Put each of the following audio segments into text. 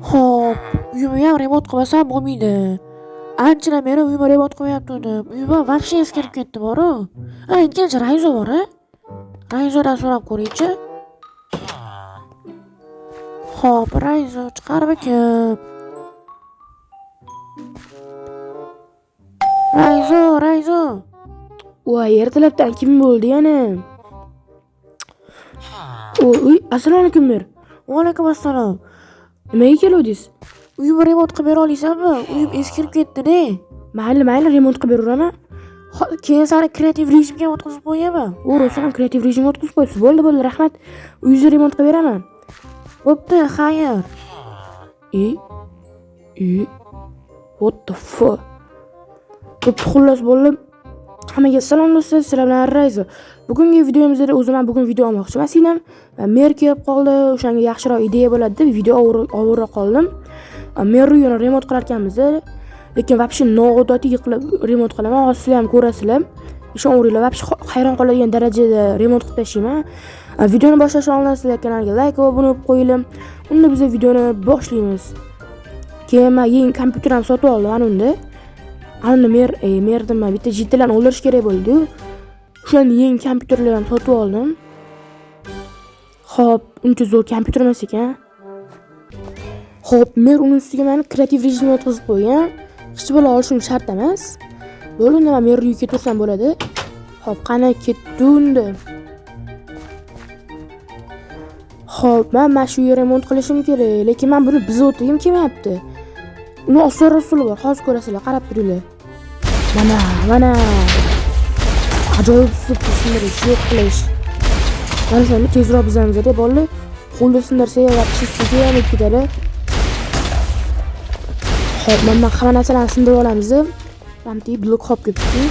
Xo'p, uyimni ham remont qilmasam bo'lmaydi. Anchadan beri uyimni remont qilmayaptim. Uyim ham вообще eskirib ketdi boru. Ha, ikkinchi Rayzo bor a? Rayzodan so'rab ko'ringchi. Xo'p, Rayzo chiqarmikin? Rayzo, Rayzo. Voy, ertalabdan kim bo'ldi yana? Uy, assalomu alaykum mer. Va alaykum assalom. Nimaga keluvdingiz? Uyimni remont qilib bera olasanmi? Uyim eskirib ketdi-da. Mayli, mayli, remont qilib beraveraman. Keyin seni kreativ rejimga ham o'tkazib qo'yaman. O, rosa ham kreativ rejimga o'tkazib qo'yibsiz. Bo'ldi, bo'ldi, rahmat. Uyingizni remont qilib beraman. Bo'pti, xayr. E, what the fuck? Bo'pti, xullas bo'ldi. Hammaga salom do'stlar, sizlar bilan Rayzo. Bugungi videomizda o'zim ham bugun video olmoqchi emas edim. Va mer kelib qoldi, o'shanga yaxshiroq ideya bo'ladi deb video ovura qoldim. Mer uyini remont qilar ekanmiz, lekin вообще noodatiy qilib remont qilaman. Hozir sizlar ham ko'rasizlar. Ishonaveringlar, вообще hayron qoladigan darajada remont qilib tashlayman. Videoni boshlashdan oldin sizlar kanalga like va obuna bo'lib qo'yinglar. Unda biz videoni boshlaymiz. Keyin men yangi kompyuter ham sotib oldim ana unda. Ana mer demay, bitta jittilarni o'ldirish kerak bo'ldi-yu. O'shani yangi kompyuterlar ham sotib oldim. Xo'p, uncha zo'r kompyuter emas ekan. Xo'p, mer uning ustiga meni kreativ rejimga o'tkazib qo'ygan. Hech balo olishim shart emas. Bo'ldi, unda men mer uyga ketaversam bo'ladi. Xo'p, qani ketdi unda. Xo'p, men mana shu yerni remont qilishim kerak, lekin men buni buzib o'tgim kelmayapti. Uni osonroq usuli bor, hozir ko'rasizlar, qarab turinglar. Mana, mana. Ajoyib uslub sindirish, yo'q qilish. Mana shuni tezroq buzamiz deb bolalar. Qo'lda sindirsa va pishsa ham o'tib ketadi. Xo'p, mana hamma narsalarni sindirib olamiz. Mana bu blok hop ketdi.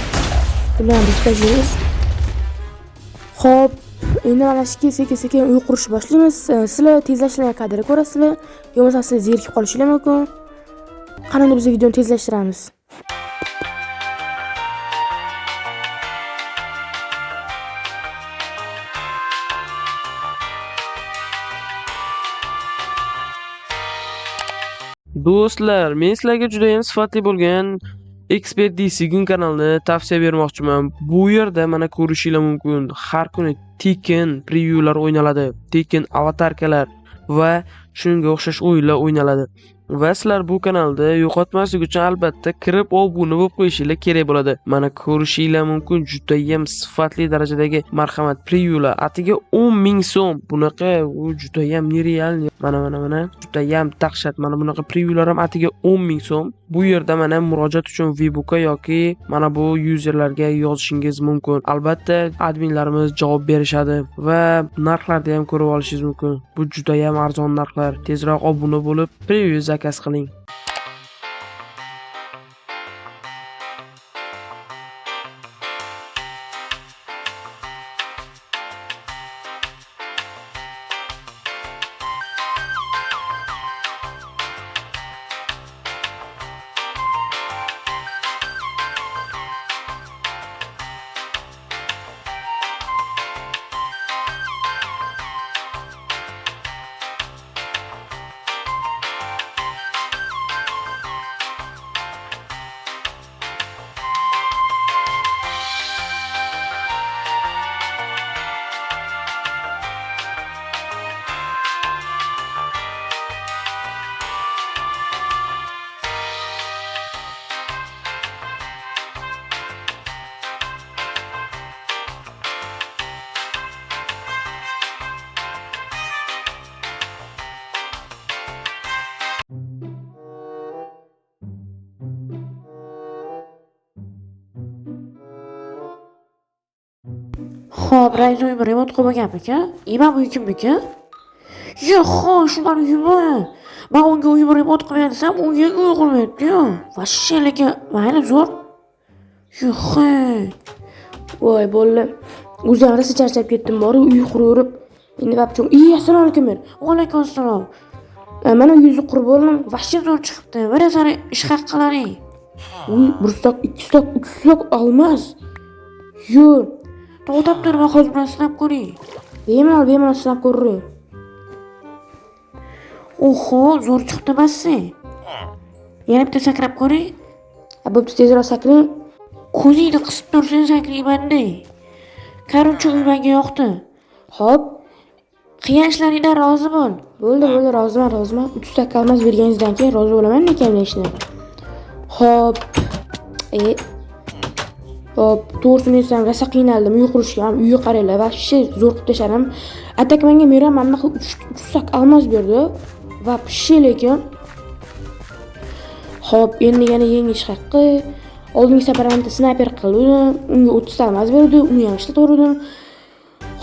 Bularni buzib tashlaymiz. Xo'p, endi mana shu sekin-sekin uy qurishni boshlaymiz. Sizlar tezlashtirilgan kadrni ko'rasizlar. Yo bo'lmasa sizlar zerikib qolishingiz mumkin. Qani endi biz videoni tezlashtiramiz. Do'stlar, men sizlarga juda ham sifatli bo'lgan Expert DC kanalini tavsiya bermoqchiman. Bu yerda mana ko'rishingiz mumkin, har kuni tekin previewlar o'ynaladi, tekin avatarkalar va shunga o'xshash o'yinlar o'ynaladi. Va sizlar bu kanalda yo'qotmaslik uchun albatta kirib obuna bo'lib qo'yishingiz kerak bo'ladi. Mana ko'rishingiz mumkin, juda ham sifatli darajadagi marhamat previewlar. Atiga 10 000 so'm. Bunaqa u juda ham нереальный. Mana, mana, mana juda ham dahshat. Mana bunaqa previewlar ham atiga 10 000 so'm. Bu yerda mana murojaat uchun VBK yoki mana bu yuzerlarga yozishingiz mumkin. Albatta adminlarimiz javob berishadi va narxlarni ham ko'rib olishingiz mumkin. Bu juda ham arzon narxlar. Tezroq obuna bo'lib preview zakaz qiling. Xo'p, Rayzo uyimni remont qilib bo'lganmikan? Imam uyi kimniki? Yo'q, shu mani uyim. Men unga uyimni remont qilmay desam, u yangi uy qurmayapti-yu. Вообще, lekin mayli zo'r. Yo'q. Voy, bo'ldi. O'zim rosa charchab ketdim, borib uy quraverib. Endi вообще, ey, assalomu alaykum mer. Va alaykum assalom. Mana uyingizni qurib bo'ldim. Вообще zo'r chiqibdi. Mana seni ish haqqilaring. Uy, bir stok, ikki stok, uch stok olmos. Yo'q. To'xtab tur, men hozir bilan sinab ko'ring. Bemalol, bemalol sinab ko'ring. Oho, zo'r chiqdi Messi. Yana bitta sakrab ko'ring. Ha, bo'pti, tezroq sakring. Ko'zingni qisib tursang sakrayman-da. Короче, uy menga yoqdi. Xo'p, Qilgan ishlaringdan rozi bo'l. Bo'ldi, bo'ldi, roziman, roziman. 3 ta алмаз berganingizdan keyin rozi bo'laman конечно. Xo'p. Xo'p, to'g'risini aytsam, rosa qiynaldim uy qurishga ham. Uyga qaranglar, вообще zo'r qilib tashladim. А так menga Miram mana bunaqa 3 sak алмаз berdi. Вообще lekin. Xo'p, endi yana yangi ish haqqi. Oldingi safar bitta snayper qildim, unga 30 ta алмаз berdi, uni ham ishlataverdim.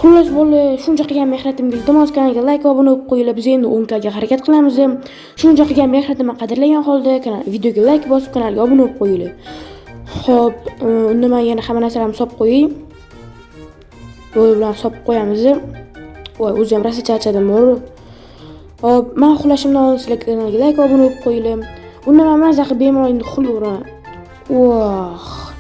Xullas bolalar, shuncha qilgan mehnatimga iltimos kanalga like va obuna bo'lib qo'yinglar. Biz endi 10 ga harakat qilamiz. Shuncha qilgan mehnatimni qadrlagan holda kanal videoga like bosib kanalga obuna bo'lib qo'yinglar. Xo'p, unda men yana hamma narsalarni solib qo'yay. Yo'l bilan solib qo'yamiz. Voy, o'zi ham rosa charchadim. Xo'p, men uxlashimdan oldin sizlar kanalga like va obuna bo'lib qo'yinglar. Unda men maza qilib bemalol endi uxlayveraman. Voh.